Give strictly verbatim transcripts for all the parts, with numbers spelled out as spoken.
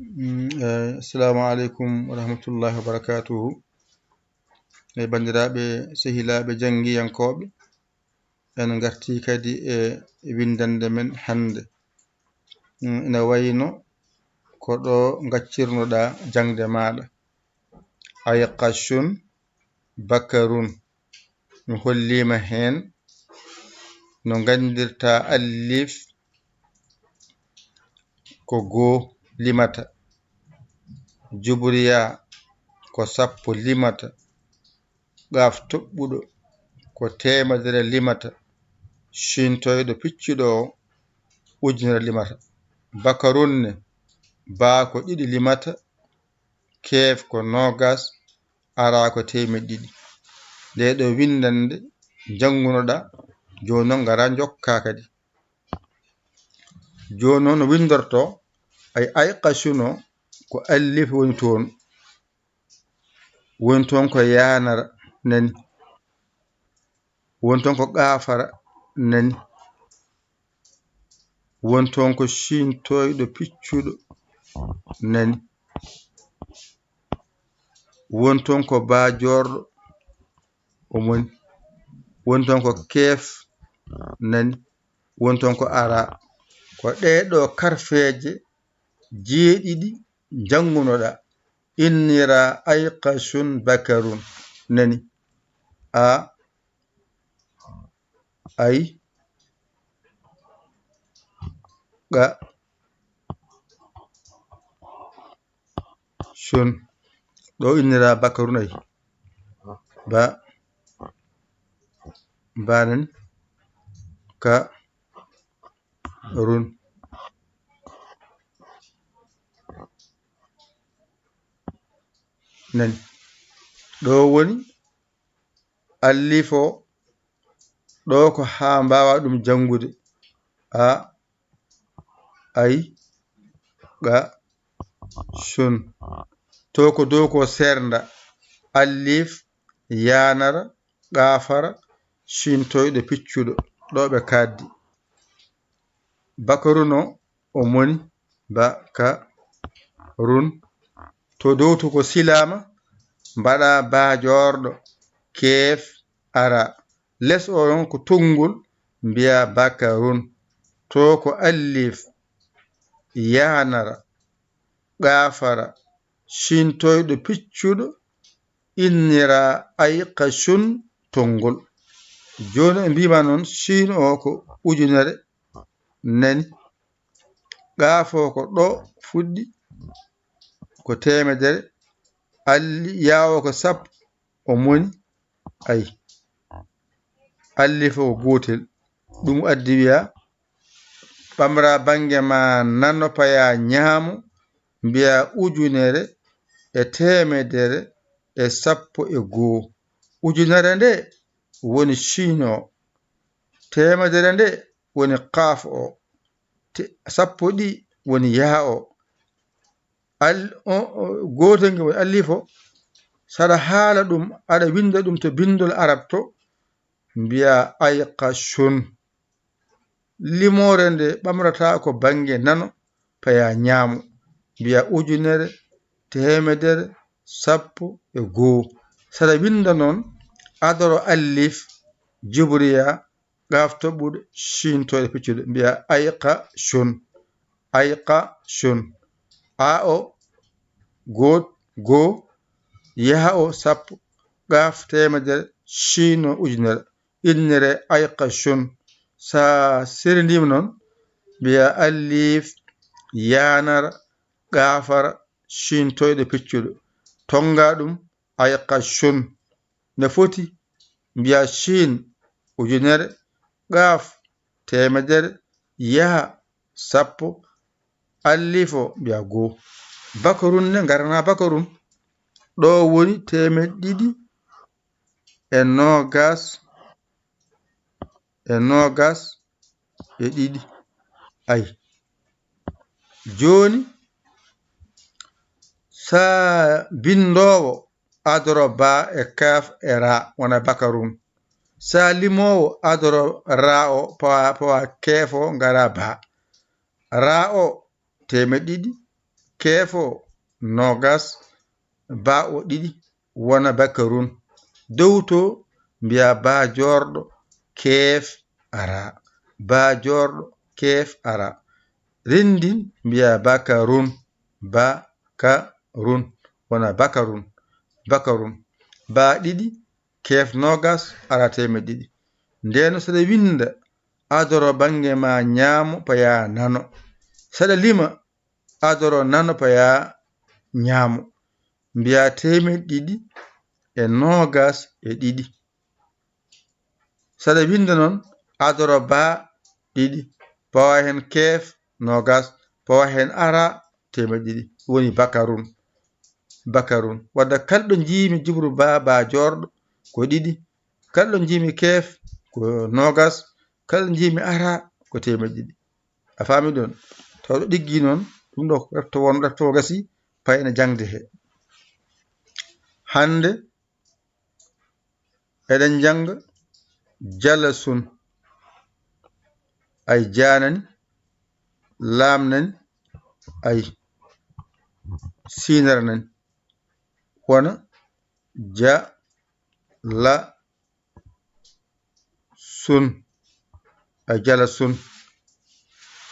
Mm, eh, assalamu aleykum wa rahmatullahi wa barakatuhu. E banndiraaɓe, sehilaaɓe, janngiyankooɓe, en ngartii kadi e winndannde men hannde. Mm, ina wayno ko ɗo ngaccirnoɗaa jaŋde maaɗa. Ayqashun, bakarun. Mi holliima heen no nganndirtaa allif ko goo limata, jubriya ko sappo limata, qaaf toɓɓuɗo ko teemedere limata, ciin toyɗo piccuɗo o ujunere limata. Bakarun ne, baa ko ɗiɗi limata, keef ko noogas, araa ko teemedde ɗiɗi. Ndee ɗo winndannde njanngunoɗaa, jooni noon ngaraa njokkaa kadi. Jooni noon no winndortoo, ay, ayqashun o ko allif woni toon. Woni toon ko yaanara, nani. Woni toon ko qaafara, nani. Woni toon ko ciin toyɗo piccuɗo, nani. Woni toon ko baa joorɗo, o moni. Woni toon ko keef, nani. Woni toon ko araa. Ko ɗee ɗo karfeeje jeeɗiɗi njanngunoɗaa. Inniraa ayqashun bakarun, nani. A, ay, qa, shun. Ɗo inniraa bakarun, ay. Ba, ba, nani. Ka, run. Nani. Ɗo woni allif o, ɗo ko haa mbaawaa ɗum janngude. A, ay, qa, shun. To ko dow ko seernda. Allif, yaanara, qaafara, ciin toyɗo piccuɗo. Ɗo ɓe kaaddi. Bakarun o, o moni, ba, ka, run. To dow to ko silaama, mbaɗaa baa joorɗo, keef, araa. Les o noon ko tonngol, mbiyaa bakarun. To ko allif, yaanara, qaafara, ciin toyɗo piccuɗo, inniraa ayqashun tonngol. Jooni o mbiima noon, ciin o ko ujunere, nani. Qaaf o ko ɗo fuɗɗi, ko teemedere. Alli-, yaa o ko sappo, o moni, ay. Allif o ko gootel. Ɗum addi wiyaa, ɓamraa bannge maa nano, payaa ñaamo, mbiyaa ujunere e teemedere e sappo e goo. Ujunere nde woni ciin o. Teemedere nde woni qaaf o. Te-, sappo ɗi woni yaa o. Al-, o, o, gootel ngel woni allif o. So aɗa haala ɗum, aɗa winnda ɗum to binndol arab to, mbiyaa ayqashun. Limoore nde ɓamrataa ko bannge nano, payaa ñaamo, mbiyaa ujunere, teemedere, sappo e goo. So aɗa winnda noon, adoro allif, jubriya, qaaf toɓɓuɗo, ciin toyɗo piccuɗo, mbiyaa ayqashun, ayqashun. Aa o, goo, goo, yaa o, sappo, qaaf, teemedere, ciin o, ujunere. Inniree ayqashun. So a serndiima noon, mbiyaa allif, yaanara, qaafara, ciin toyɗo piccuɗo. Tonngaa ɗum, ayqashun. No foti, mbiyaa ciin, ujunere, qaaf, teemedere, yaa, sappo, allif o, mbiyaa goo. Bakarun ne, ngaranaa bakarun. Ɗo woni teemeɗɗe ɗiɗi e noogas, e noogas e ɗiɗi. Ay. Jooni, so a binndoowo adoro baa e kaaf e raa, wona bakarun. So a limoowo adoro raa o, pawa, pawa keef o, ngara baa. Raa o, teemeɗɗe ɗiɗi, keef o noogas, ba o ɗiɗi wona bakarun. Dow to mbiya ba joorɗo keef ara. Ba joorɗo keef ara. Renndin mbiya bakarun. Bakarun wona bakarun. Bakarun. Ba ɗiɗi keef noogas ara teemeɗɗe ɗiɗi. Ndeen saɗa winnda adoro bannge ma ñaamo paya nano. Saɗa lima adoro nano paya ñaamo. Mbiya teemeɗɗe ɗiɗi e noogas e ɗiɗi. Saɗa winnda noon adoro ba ɗiɗi, pawa heen keef noogas, pawa heen ara teemeɗɗe ɗiɗi. Woni bakarun. Bakarun. Wadda kala ɗo njiimi jubru ba, ba joorɗo ko ɗiɗi. Kala ɗo njiimi keef ko noogas. Kala ɗo njiimi ara ko teemeɗɗe ɗiɗi. A faami ɗoon? Taw ɗo ɗiggi noon, ɗum ɗo refto won, refto gasi, pay ene jaŋde he. Hannde eɗen njannga jalasun. Ay jaanani, laamnani, ay siinara nani. Wona ja, la, sun. Ay jalasun.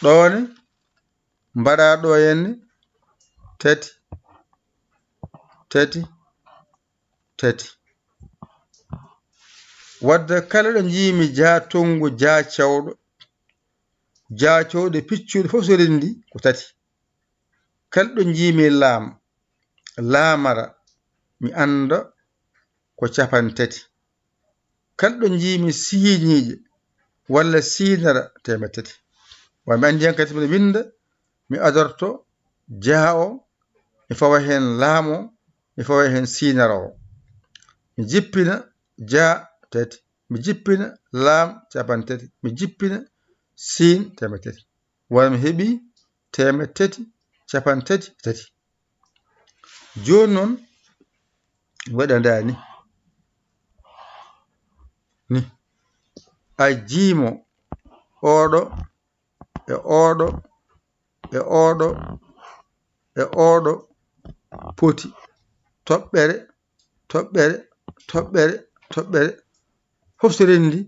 Ɗo ne, mbaɗa ɗo henne tati, tati, tati. Wadda kala ɗo njiimi ja tonngu, ja cawɗo, ja cawɗo piccuɗo fof so renndi ko tati. Kala ɗo njiimi laam, laamara, mi annda ko capanɗe tati. Kala ɗo njiimi siiñiiƴe walla siinara teemeɗɗe tati. Wa mi anndi hankadi mbiɗa winnda, mi adorto jaa o, mi fawa heen laam o, mi fawa heen siinara o. Mi jippina jaa tati, mi jippina laam capanɗe tati, mi jippina siin teemeɗɗe tati. Wano mi heɓi teemeɗɗe tati, capanɗe tati e tati. Jooni noon, waɗandaa ni. Ni. A jiimo, oɗo, e oɗo, e oɗo, e oɗo, poti, toɓɓere, toɓɓere, toɓɓere, toɓɓere, fof so renndi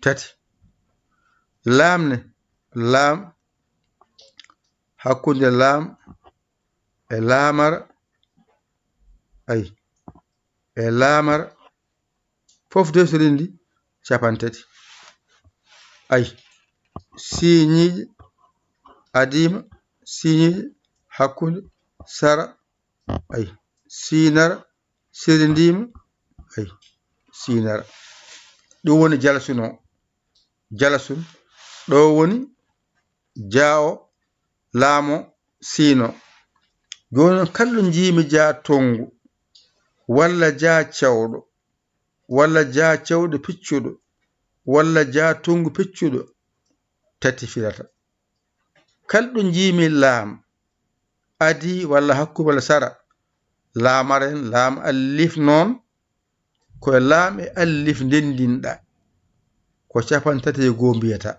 tati. Laamne, laam, hakkunde laam e laamara, ay, e laamara, fof de so renndi capanɗe tati. Ay, siiñiiƴe, adiima, siiñiiƴe, hakkunde, sara, ay, siinara, sirindima, ay, siinara. Ɗum woni jalasun o. Jalasun. Ɗo woni jaa o, laam o, siin o. Jooni noon, kala ɗo njiimi jaa tonngu, walla jaa cawɗo, walla jaa cawɗo piccuɗo, walla jaa tonngu piccuɗo, tati filata. Kala ɗo njiimi laam, adii walla hakkunde walla sara, laamaren, laam allif noon, ko e laam e allif ndenndinɗa, ko capanɗe tati e goo mbiyata.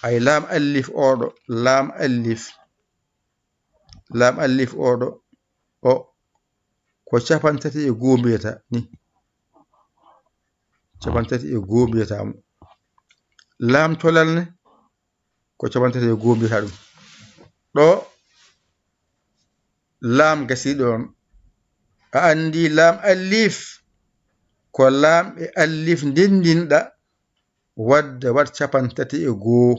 Ay laam allif oɗo, laam allif, laam allif oɗo, o, ko capanɗe tati e goo mbiyata ni. Capanɗe tati e goo mbiyata mo. Laam colal ne, ko capanɗe tati e goo mbiyata ɗum. Ɗo laam gasiiɗo on. A anndi laam allif, ko laam e allif ndenndinɗa, wadde waɗ capanɗe tati e goo.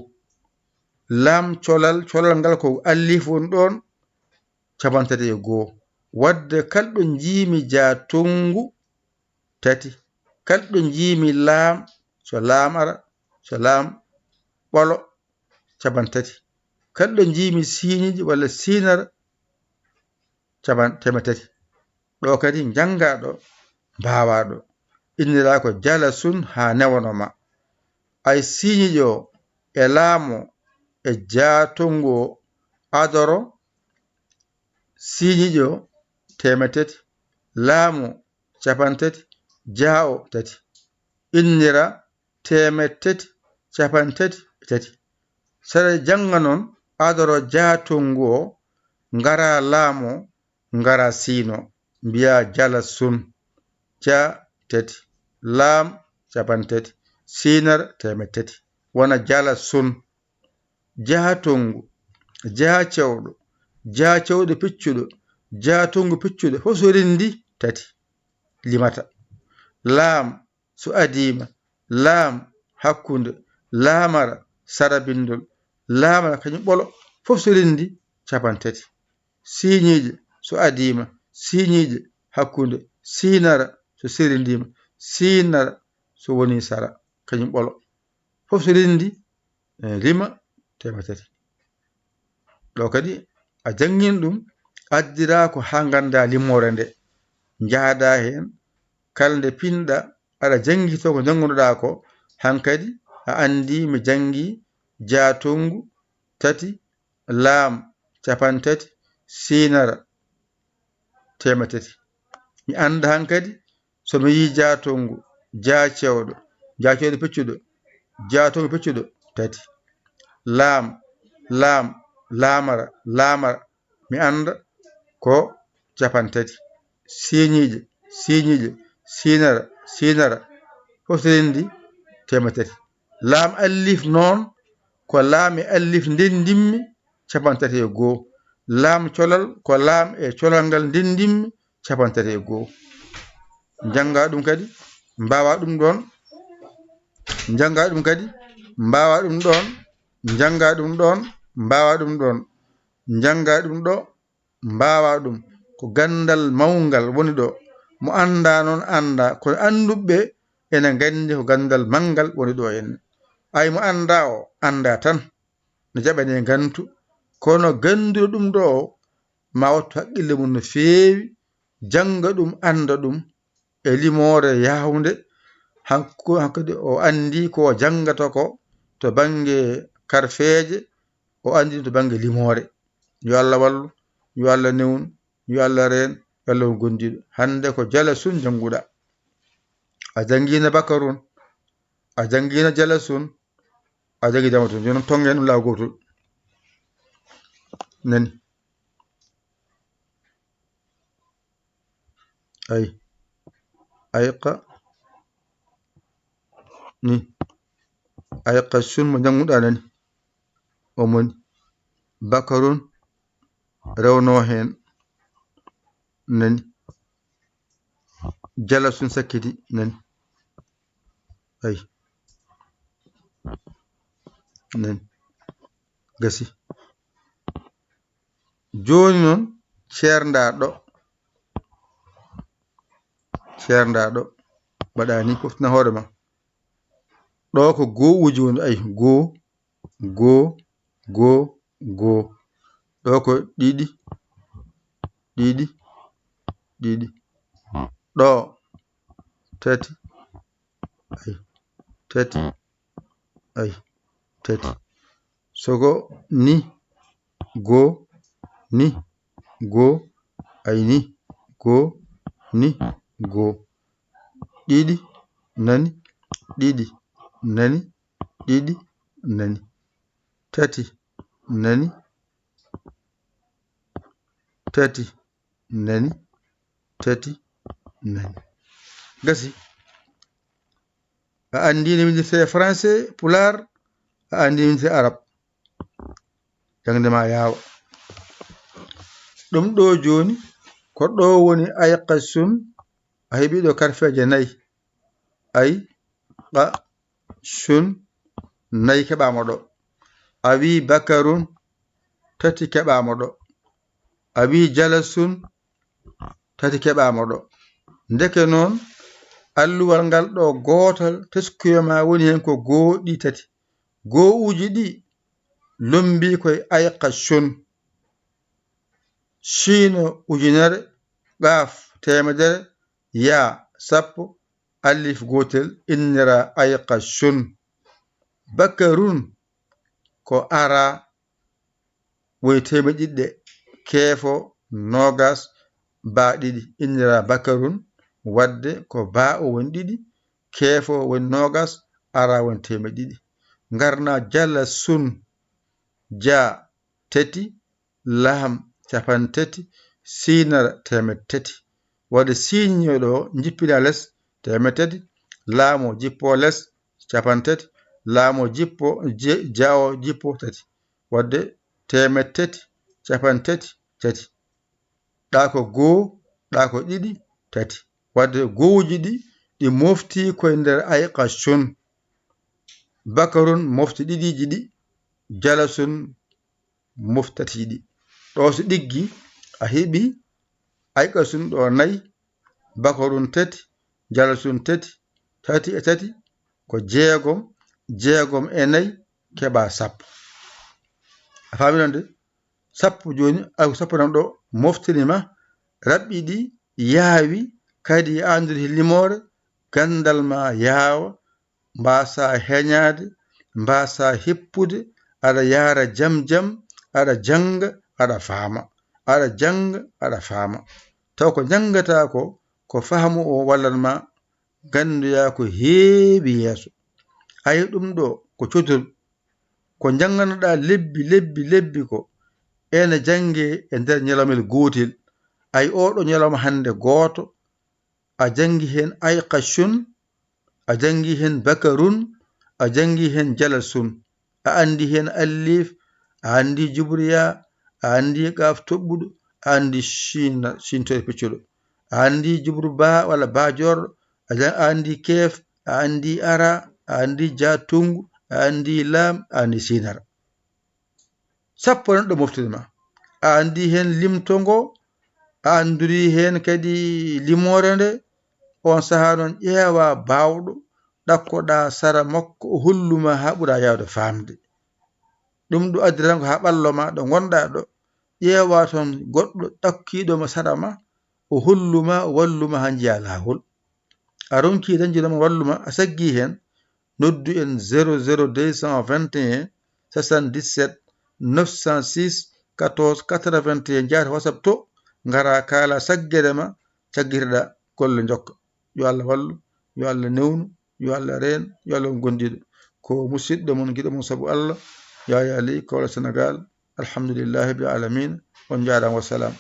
Laam colal, colal ngal ko allif woni ɗoon, capanɗe tati e goo. Wadde kala ɗo njiimi jaa tonngu tati. Kala ɗo njiimi laam, so laamara, so laam ɓolo, capanɗe tati. Kala ɗo njiimi siiñiiɗi walla siinara, capan-, teemeɗɗe tati. Ɗo kadi njanngaa ɗo, mbaawaa ɗo. Inndiraa ko jalasun haa newono ma. Ay siiñiiɗi o e laam o e jaa tonngu o adoro, siiñiiɗi o teemeɗɗe tati, laam o capanɗe tati, jaa o tati. Inndiraa teemeɗɗe tati, capanɗe tati e tati. Saɗa jannga noon, adoro jaa tonngu o, Ngara laamo, ngara siino, mbiya jala sun. Ja tati, laam capan tati, siinara teemed tati. Wona jala sun. Jaha tongu, jaha cewɗo, jaha cewɗo piccuɗo, jaha tongu piccuɗo, fof so renndi tati limata. Laam so adiima, laam hakkunde, laamara sara binndol, laamara kañum ɓolo, fof so renndi capan tati. Siiñiije so adiima, siiñiije hakkunde, siinara so serendiima, siinara so woni sara, kañum ɓolo. Fof so renndi, eh, lima teemed tati. Ɗo kadi a janngin ɗum, addiraa ko haa ngannda limoore nde. Njahda heen, kala nde pinɗa, aɗa janngito ko njanngunoɗaa ko, hankadi a anndi mi janngi jaatongu tati, laam capan tati, siinara teemed tati. Mi annda hankadi so mi yii jaatongu, jaacewɗo, jaacewɗo peccuɗo, jaatongu peccuɗo, tati. Laam, laam, laamara, laamara, mi annda ko capan tati. Siiñiije, siiñiije, siinara, siinara, fof so renndi teemed tati. Laam allif noon, ko laam e allif ndenndimmi capan tati e goo. Laam colal, ko laam e colal ngal ndenndimmi capan tati e goo. Njannga ɗum kadi, mbaawa ɗum ɗoon. Njannga ɗum kadi, mbaawa ɗum ɗoon. Njannga ɗum ɗoon, mbaawa ɗum ɗoon. Njannga ɗum ɗo, mbaawa ɗum. Ko ganndal mawngal woni ɗo. Mo anndaa noon anndaa, kono annduɓe ene nganndi ko ganndal manngal woni ɗo en. Ay mo anndaa o, anndaa tan. No jaɓanee ngantu. Kono gannduɗo ɗum ɗo o, ma wattu haqqille mum no feewi, jannga ɗum, annda ɗum e limoore yahawnde. Hanku-, hankadi o anndi ko o janngata ko to bannge karfeeje, o anndi ɗum to bannge limoore. Yo Allah wallu, yo Allah newnu, yo Allah reen, yo Allah won gondiiɗo. Hannde ko jala sun jannguɗaa. A janngiino bakarun, a janngiino jala sun, a janngi jama tun. Jooni non tonngen ɗum laaw gootol. Nani? Ay. Ayqa. Ni. Ayqa sun mo jannguɗaa nani? O moni. Bakarun rewno heen. Nani? Jala sun sakkiti. Nani? Ay. Nani? Gasi. Jooni noon, ceerndaa ɗo. Ceerndaa ɗo. Mbaɗaa ni, foftina hoore ma. Ɗo ko goo uji woni, ay, goo, goo, goo, goo. Ɗo ko ɗiɗi, ɗiɗi, ɗiɗi. Ɗo, tati, ay, tati, ay, tati. Soko ni, go, ni, go, ay ni, go, ni, go. Ɗiɗi, nani, ɗiɗi, nani, ɗiɗi, nani. Tati, nani, tati, nani, tati, nani. Gasi. A anndi no winndetee français, pulaar, a anndi no winndetee arab. Jaŋde ma yaawa. Ɗum ɗo jooni, ko ɗo woni ayqa sun, a heɓi ɗo karfeeje nayi. Ay, qa, sun, nayi keɓaama ɗo. A wi bakarun, tati keɓaama ɗo. A wi jalasun, tati keɓaama ɗo. Ndeke noon, alluwal ngal ɗo gootal teskuya ma woni heen ko goo ɗi tati. Goo uji ɗi lombii koye ayqa sun. Shiino ujunere, qaaf teemedere, yaa sappo, alif gootel innira ayqa sun. Bakarun ko ara woni teemedde ɗiɗi, keefo noogas, baa ɗiɗi innira bakarun, wadde ko baa o woni ɗiɗi, keefo woni noogas, ara woni teemedde ɗiɗi. Ngarna jala sun, jaa tati, laam cappanɗe tati, siinara teemedde tati. Waɗde siiño ɗo jippina les teemedde tati, laamo jippo les cappanɗe tati, laamo jippo je-, jaawo jippo tati. Waɗde teemedde tati, cappanɗe tati, tati. Ɗa ko goo, ɗa ko ɗiɗi, tati. Waɗde goowuji ɗi, ɗi mofti koye nder ayqacun. Bakarun mofti ɗiɗiiji ɗi, jalasun mofti tatiiji ɗi. Ɗo so ɗiggi, a heɓi ayqacun ɗo nayi, bakarun tati, jalasun tati, tati e tati ko jeegom, jeegom e nayi keɓa sappo. A faami noon de? Sappo jooni, ay ko sappo tan ɗo moftini ma, raɓɓiɗi, yaawi, kadi a anndori limoore, ganndal ma yaawa, mbaasa heñaade, mbaasa heppude, aɗa yaara jam jam, aɗa jannga, aɗa faama, aɗa jannga, aɗa faama. Taw ko njanngataa ko, ko faamu o wallan ma, nganndoyaa ko heewi yeeso. Ay ɗum ɗo ko codol, ko njannganoɗaa lebbi, lebbi, lebbi ko ene janngee e nder ñalawmel gootel. Ay oo ɗo ñalawma hannde gooto, a janngi heen ayqacun, a janngi heen bakarun, a janngi heen jalasun, a anndi heen alliif, a anndi jubriya, a anndi qaaf toɓɓuɗo, a anndi ciina, ciintoye peccuɗo, a anndi jubru baa walla baa joorɗo, a jan-, a anndi keef, a anndi ara, a anndi jaatungu, a anndi laam, a anndi siinara. Sappo neɗɗo moftini ma. A anndi heen limto ngo, a anndori heen kadi limoore nde, oon sahaa noon ƴeewa baawɗo, ɗakkoɗaa sara makko, o hollu ma haa ɓura yaawde faamde. Ɗum ɗo addirango haa ɓallo ma ɗo ngonɗaa ɗo, ƴeewa toon goɗɗo ɗakkiiɗo ma sara ma, o hollu ma, o wallu ma haa njiyaa laawol. A ronkii dañde ma wallu ma, a saggii heen, noddu en zéro zéro deux cent vingt et un soixante-dix-sept neuf cent six quatorze quatre-vingt-un, njaata WhatsApp to, ngara kaala saggere ma, caggitoɗaa golle njokka. Yo Allah wallu, yo Allah newnu, yo Allah reen, yo Allah on gondiiɗo. Ko musidɗo mon, giɗo mon sabu Allah, Yaya Ly, Kaolack, Sénégal. Alhamdulillahi rabbil alamin. On njaaraama, wassalam.